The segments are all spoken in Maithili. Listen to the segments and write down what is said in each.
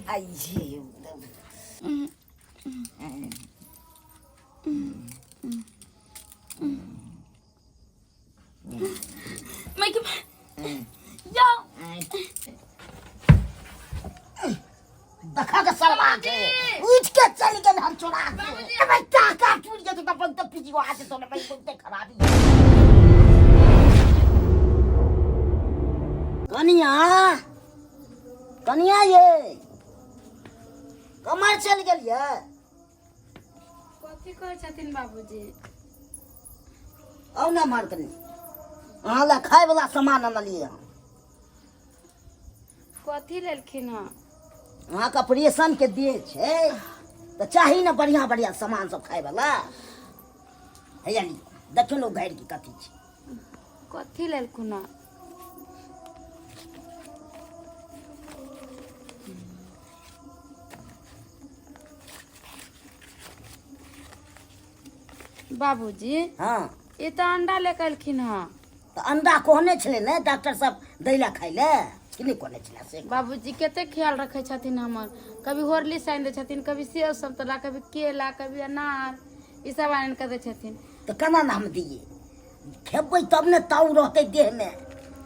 आइये। माइके जाओ। देखा के सरवा के उठ के चल गेल हम चोरा के। अबे टाका टूट जेतौ तऽ अपन तऽ पिजियो आ जेतौ ने भाई, बहुते खराबी। कनिया, कनिया, ये कमर चलि गेलियै? कथी कहै छथिन बाबूजी? आउ ने एम्हर कनि, अहाँ लए खायवला सामान अनलियै हँ। कथी लेलखिन हँ? अहाँके ऑपरेशनके देह छै तऽ चाही ने बढ़िआँ बढ़िआँ सामान सब खायवला। हैया लिअ, देखियौ ने उघारि के कथी छै। कथी लेलखुन हँ? बाबूजी। हँ। ई तऽ अंडा ले के एलखिन हँ। तऽ अंडा कहने छलै ने डॉक्टर सब दै लए खाय लए कि नहि कहने छलै से? बाबूजी कते ख्याल रखै छथिन हमर। कभी हॉर्लिक्स आनि दै छथिन, कभी सेब संतरा, कभी केला, कभी अनार, ई सब आनि कऽ दै छथिन। तऽ केना ने हम दियै? खेबै तब ने ताऊ रहतै देहमे।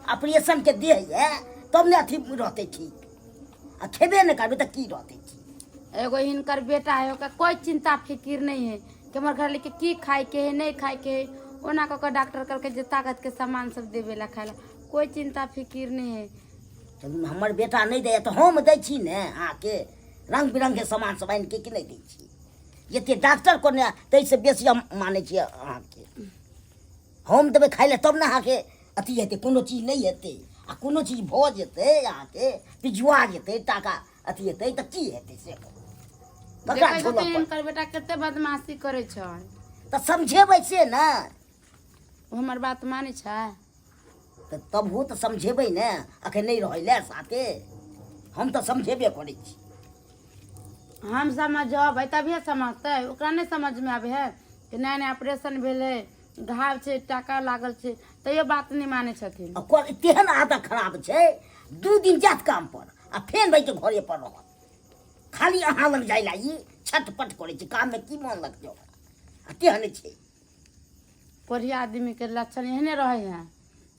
ऑपरेशनके देह यऽ तब ने अथी रहतै ठीक, आ खेबे नहि करबै तऽ की रहतै ठीक? एगो हिनकर बेटा है, ओकरा कोई चिंता फिकिर नहीं है कि हमर घर के की खाए के है, नहीं खाए के है। ओना कऽ कऽ डॉक्टर कहलकै जे ताकत के सामान सब देबे ला खाए ला। कोई चिंता फिकिर नहीं है। चलू, हमर बेटा नहि दैया तऽ हम दै छी ने अहाँके रङ्ग बिरङ्गके सामान सब आनि के, कि नहि दै छी? जते डॉक्टर कहने ताहिसँ बेसी हम मानै छी अहाँके। हम देबै खाइ लए तब ने अहाँके अथी हेतै, कोनो चीज नहि हेतै। आ कोनो चीज भऽ जेतै अहाँके, पिजुआ जेतै, टाका अथी हेतै तऽ की हेतै से कहू? ककरा देखै झोलऽ छथिन पड़तै? हिनकर बेटा कते बदमाशी करै छै। तऽ समझेबै से ने। ओ हमर बात मानै छै? तऽ तबहो तऽ समझेबै ने। अखन नहि रहै लए साथे, हम तऽ समझेबे करै छी। हम समझबै तभिए समझतै। ओकरा नहि समझमे आबै है कि नया नया ऑपरेशन भेलै, घाव छै, टाका लागल छै, तैयो बात नहि मानै छथिन। आ तेहन आदत खराब छै, 2 दिन जायत काम पर आ फेर भाइके घरे पर रहत। खाली अहाँ लग जाय ला ई छटपट करै छै। काममे की मन लगतै ओकरा? आ तेहन छै। कोढ़िया आदमीके लक्षण एहने रहै है,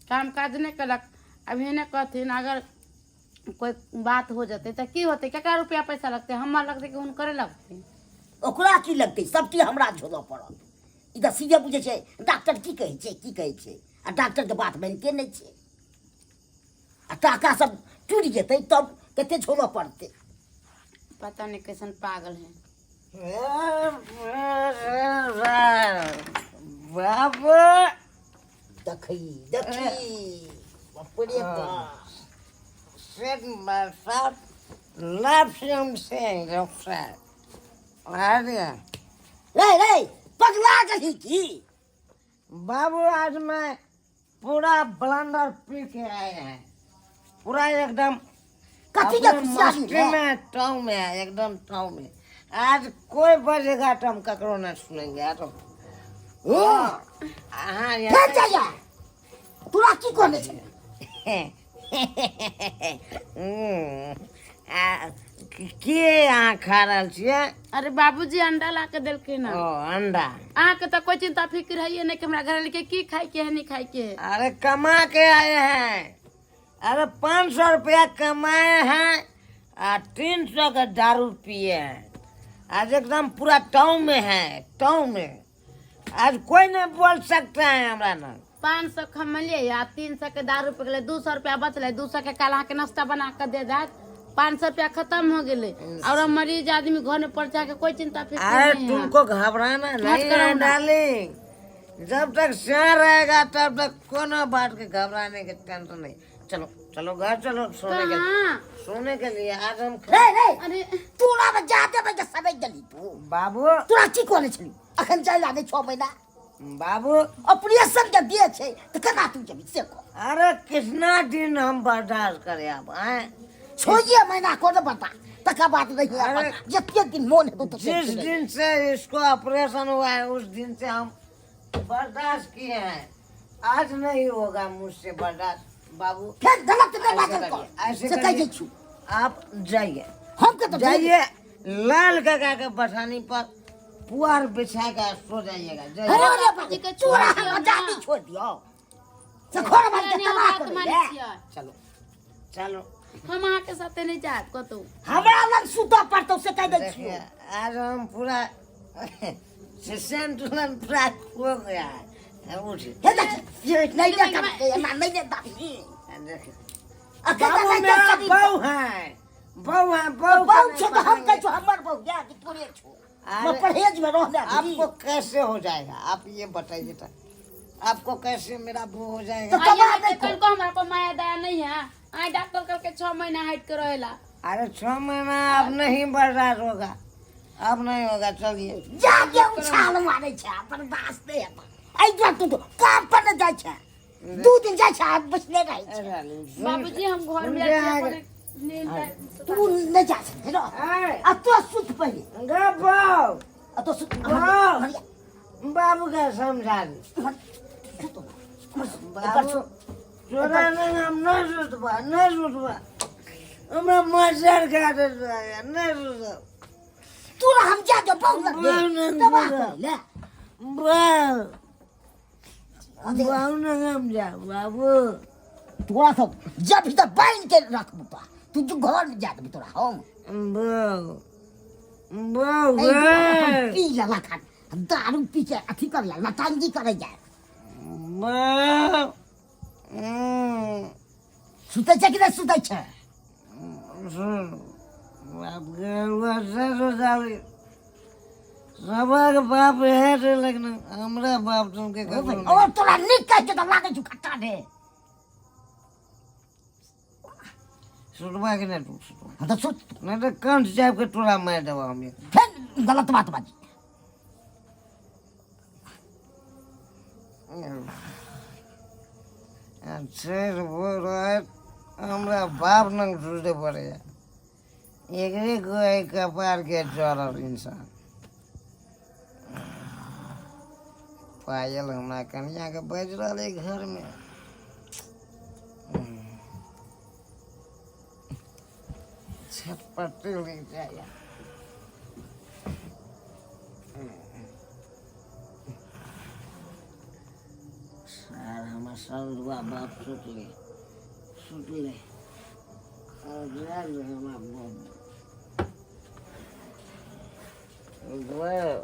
काम काज नहि केलक। अब एहने कहथिन, अगर कोइ बात हो जेतै तऽ की होतै? केकरा रुपया पैसा लगतै? हमर लगतै कि हुनकरे लगतै? ओकरा की लगतै? सबटी हमरा झोलऽ पड़त। ई तऽ सीधे बुझै छै डॉक्टर की कहै छै, की कहै छै, आ डॉक्टरके बात मानिते नहि छै। आ टाका सब टूटि जेतै तब कते झोलऽ पड़तै? पता नहि कैसन पागल है। बाबू। देखी देखी, बाप रे बाप। अरे। रे रे, पगला गेलही की? बाबू, आज मैं पूरा ब्लेंडर पी के आए हैं, पूरा एकदम। कथी के अपने खुशियाली मस्ती रे? में टाव में है, एकदम टाव में। आज कोई बजेगा तो हम ककरो नहीं सुनेंगे आज हम। ओ। हाँ। फेर जाइया, तोरा की कहने छलै? आ, के अहाँ खा रहल छियै? अरे बाबूजी अंडा ला के देलखिन हँ। ओ अंडा। अहाँके तऽ कोइ चिंता फिक्र है नहीं कि हमरा घर के की खाए के है, नहीं खाए के है। अरे कमा के आए हैं। अरे 500 रुपया कमाए हैं आ 300 का दारू पिए हैं। आज एकदम पूरा टाउन में है, टाउन में। आज कोई नहीं बोल सकता है हमरा ना। 500 कमलियै आ 300 के दारू पी गेलै, 200 रुपया बचलै। 200 के काल अहाँके नाश्ता बना के दे देत। 500 रुपया खत्म हो गेलै और हम मरीज आदमी घर में पड़ जाके कोई चिंता फिक्र अरे नहीं है। तुमको घबराना नहीं करो है ना। डार्लिंग। जब तक सियार रहेगा तब तक कोनो बात के घबराने के टेंशन नहीं। चलो चलो, घर चलो सोने के। कहाँ? सोने के लिए आज हम। रे रे। अरे। तोरा में जा देबै के समझ गेली तू? बाबू। तोरा की कहने छली अखन जाय ला नहि 6 महीना? बाबू। ऑपरेशन के दिए छै तऽ केना तू जेबी से कह। अरे कितना दिन हम बर्दाश्त करे अब आए? 6 महीना को ने बता, तकर बाद नहीं अरे। जते दिन मोन हेतौ तते जिस दिन। दिन से इसको ऑपरेशन हुआ है उस दिन से हम बर्दाश्त किए हैं। आज नहीं होगा मुझसे बर्दाश्त बाबू। फेर गलत नहि ऐसे बाजल करिए, कर ऐसे से कहि करिए। दै छी। आप जाइए। हम के तो जाइए लाल काका के बथानी पर पुआर बिछा के सो जाइएगा, जाइए। अरे अरे बाबूजी के तोरा छोड़ हम दियौ ना। आजादी छोड़ दियौ से घर भर के नहि, हम तबाह बात कर मानै ले। छियै। चलो चलो। हम अहाँके साथे नहि जायब कतहु। हमरा लग सुतऽ पड़तौ से कहि दै छियौ। देखिए आज हम पूरा संतुलन पूरा खो गया है। उठ हे देख ये नहीं ने कर एना नहीं ने दाबी। देखिए अखन बाबू तक मेरा शरीर बहू है, बहू है, बहू बहू के छो नहीं तो हम कहै पकड़ेंगे। छो हमर बहू या कि तोरे छो। अरे, मैं परहेज में रहने अभी। आपको कैसे हो जाएगा आप ये बताइए तो, आपको कैसे मेरा बहू हो जाएगा? तो कमा आइए, नहीं कल को हमरा पर माया दया नहीं है। आइ डॉक्टर करके 6 महीना हट के रहेला। अरे 6 महीना अब नहीं बर्दाश्त होगा, अब नहीं होगा। चलिए जा के उछाल मारे छै अपन वास्ते अपन। एहि दुआरे तू तो काम पर नहि जाइ छै, 2 दिन जाइ छै आ बैसले रहै छै। बाबूजी हम घर में सुन जाइ छियै, जा। अपन नींद आबि- तू नहि जा सकै रह। आ तो सुत पहिले। बाबू आ तो सुत। बाबू। बाबू का समझा दे। बाबू तोरा नहीं हम नहीं सुतबा, नहीं सुतबा, हमरा मच्छर काटे नहीं सुतब। तोरा हम जा दे बहुत लग बाबू नहीं तबाह सुतब। कर ले। बाबू बाबू नहीं हम जा बाबू। तोरा सब जब भी तक बांध के रखबू तोरा, तू जो घर में जा देबी तोरा हम। बाबू बाबू एहि दुआरे अपन पी लेला खा दारू पी के अथी कर ले लटांगी करे जाए। बाबू सुतै छै कि नहि सुतै छै? सुन बाप के सुताबी सबक बाप है रे, लेकिन हमरा बाप तुमके ककरो नहीं। और तोरा नीक कहि के तऽ लागै छौ खट्टा रे। सुतबा के नहीं तू सुतबा। हम तऽ सुत। नहीं तो कंठ चाप के तोरा मार देबा हम। फेर गलत बात बाजी। छठि भोर राति हमरा बाप नंग सुते पड़ैया, एकरे कोई कपार के चढ़ल इंसान। पायल हमरा कनिया के बाजि रहल है घर में। छटपटी लग जाइए। सार हमर समझुआ बाप सुतले सुतले और जाग हमरा बाप। बाप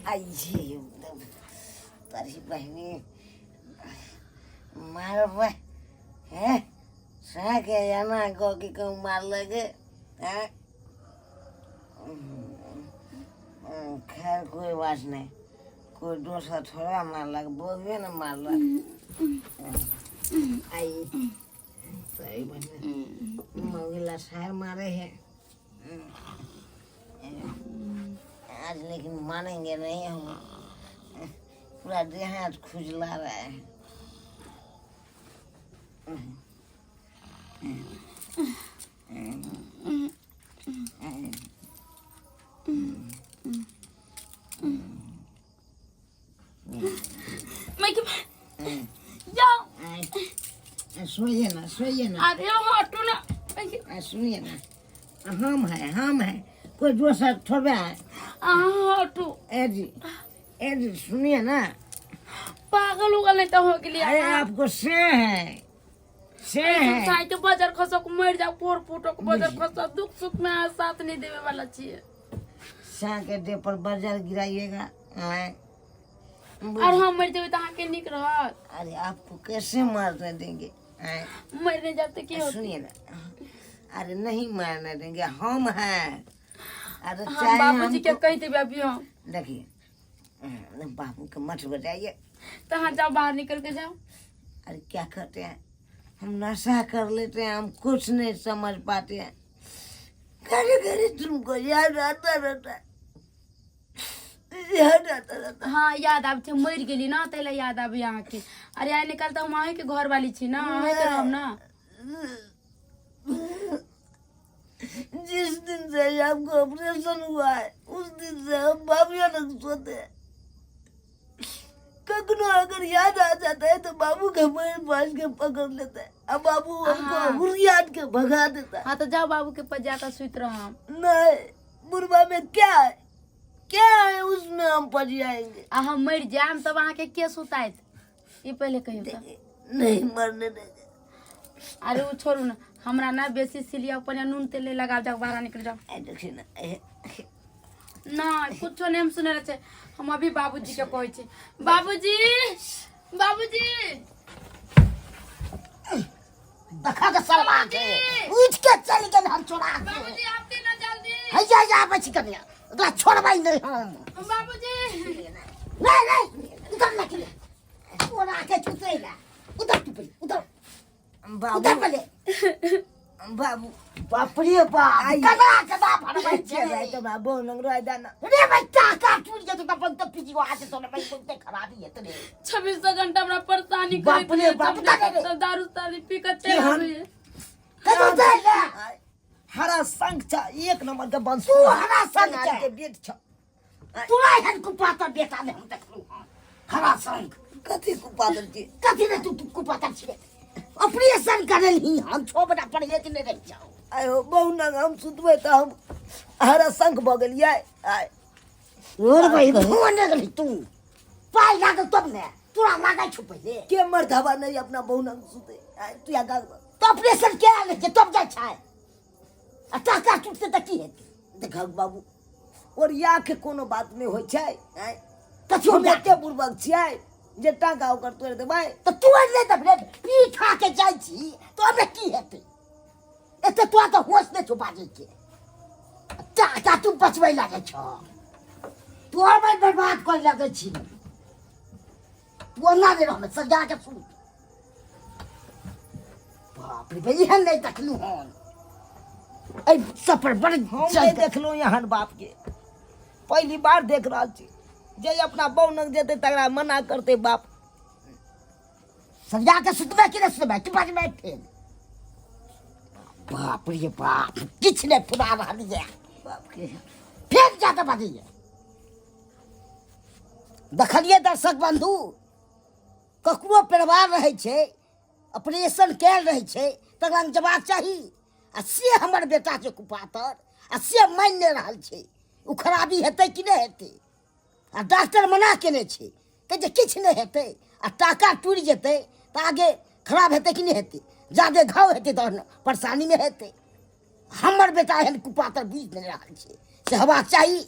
आइए तारी बहनी मारब हैं साके एना कऽ के कहूँ मार लगे हैं। खैर कोई बात नहीं, कोई दोसर थोड़ा मारलक, बौए ने मारलक। आई तारी बहनी मौगी लसार मारे है आज, लेकिन मानेंगे नहीं हम। पूरा देह हाथ खुजला रहा है। मैं के जाओ। सोइए ना, सोइए ना। अरे हटू ना। सुनिए ना, हम है, हम है, कोई दोसर थोड़े है। अहाँ हटू। ए जी, ए जी सुनिए ना। पागल उगल नहीं तो हो गेलियै। अरे आपको से है, से है। साई के बजर खसो के मरि जाओ, पोर फूटो के बजर खसो, दुख सुख में अहाँ साथ नहीं देवे वाला छियै। सा के देह पर बजर गिराइएगा आए। और हम मरि जेबै तऽ अहाँके नीक रहत। अरे आपको कैसे मारने देंगे आए? मरि नहि जायब तऽ की होत? सुनिए ना, अरे नहीं मारने देंगे, हम हैं। अरे हम चाहे बाबूजी के हमको कहि देबै अभी हम। देखिए बाबू के मत बजाइए। तऽ अहाँ जाओ बाहर निकल के जाओ। अरे क्या करते हैं, हम नशा कर लेते हैं, हम कुछ नहीं समझ पाते हैं। घड़ी घड़ी तुमको याद आता रहता है, याद आता रहता। हाँ, याद आबै छै। मरि गेली ना ताहि लए याद आबै अहाँके। अरे आइ निकाल तऽ हम अहीँके घरवाली छी ना, अहीँके रहब ना। जिस दिन से आपको ऑपरेशन हुआ है उस दिन से हम बाबू लग सोते हैं। कखनो अगर याद आ जाता है तो बाबू के पैर पास के पकड़ लेता है। अब बाबू हमको हुरियात के भगा देता है। हाँ तो जाओ, बाबू के पास जाकर सुत रहम। नहीं, बुढ़वा में क्या है, क्या है उसमें हम पड़ जाएंगे। आ हम मरि जायब तब अहाँके के सुतायत, ई पहिले कहियौ तऽ। नहीं मरने देंगे। अरे ओ छोड़ू ने, हमरा ना बेसी सिलिया ऊपर नून तेल नहीं लगाव, जाओ बाहर निकल जाओ। आ देखिए ना, ना कुछो नहीं हम सुने रहे छै। हम अभी बाबूजी के कहै छी। बाबूजी, बाबूजी। देखा के सरवा के उठ के चल गेल हम चोरा के। बाबूजी आबती ना जल्दी। हैया जा आबै छी कनिया, ओकरा छोड़बै नहि हम। बाबूजी। नहीं नहीं, उधर ना के चोरा के छुतै ला, उधर तू पहिले उधर। बाबू। उधर पहिले। बाबू। बाप रे बाप, कना कना भरबै छै। भाई तो बाबू नंगरो आदा ना। रे भाई, टाका टूट जेतौ तऽ अपन तऽ पिजियो हाथ तो भाई बहुते खराबी हेतै रे। 26 घंटा हमरा परेशानी बाप करैत रे रहै, बाप, सब दादा रे। सब दारू तारू पी कऽ की चलि हम- आबैए। कतौ जाइ ले। हरा संग छ, एक नंबर के बंश। तू हरा संग छ। के बेट छ। तोरा एहन कुपातर बेटा नहि हम देखलहुँ हन। हरा संग। कथी कुपातर छी? कथी नहि, तू तू कुपातर छियै। ऑपरेशन करेलही हम, 6 बटा परहेज नहि रहै छौ। आयो बहु नंग हम सुतबै तऽ हम हरा संग भऽ गेलियै आय। और भाई भुवन गेलही तू, पाइ लागल तब ने तोरा लागै छौ पहिले। के मर्दवा नहीं अपना बहु नंग सुते आय, तू या गाग। तऽ ऑपरेशन कए लै छै तब जाइ छै, आ टाका टूटतै तऽ की हेतै? देखक बाबू, ओरिया के कोनो बात नहि होइ छै आय। कथी हम ओरिया? एते बुड़बक छियै जे टाका ओकर तोड़ि देबै? तऽ तू नहि देबे, पी खा के जाइ छी तऽ ओहिमे की हेतै? एते तोरा तऽ होश नहि छौ बाजैके। टाका तू बचबै लागै छौ, तू और बर्बाद कर लागै छी। तू ओना नहि रहमे, सजा के सुत। बाप रे, एहन नहि देखलहुँ हन एहि सब पर बड़। हम नहि देखलहुँ एहन बापके, पहिली बार देख रहल छी जे अपना बहु लग जेतै तकरा मना करतै बाप। सरिया के सुतबै कि नहि सुतबै कि बजबै फेर? बाप रे बाप, किछु नहि फुरा रहल यऽ। बाप के फेर जाके बजैए। देखलियै दर्शक बन्धु, ककरो परिवार रहै छै, ऑपरेशन कयल रहै छै, तकरा लग जबाक चाही, आ से हमर बेटा छै कुपातर, आ से मानि नहि रहल छै। ओ खराबी हेतै कि नहि हेतै? आ डॉक्टर मना केने छै, कहै छै किछु नहि हेतै, आ टाका टूटि जेतै तऽ आगे खराब हेतै कि नहि हेतै? जादे घाव हेतै तहन परेशानीमे हेतै। हमर बेटा एहन कुपातर बुझि नहि रहल छै, से हेबाक चाही।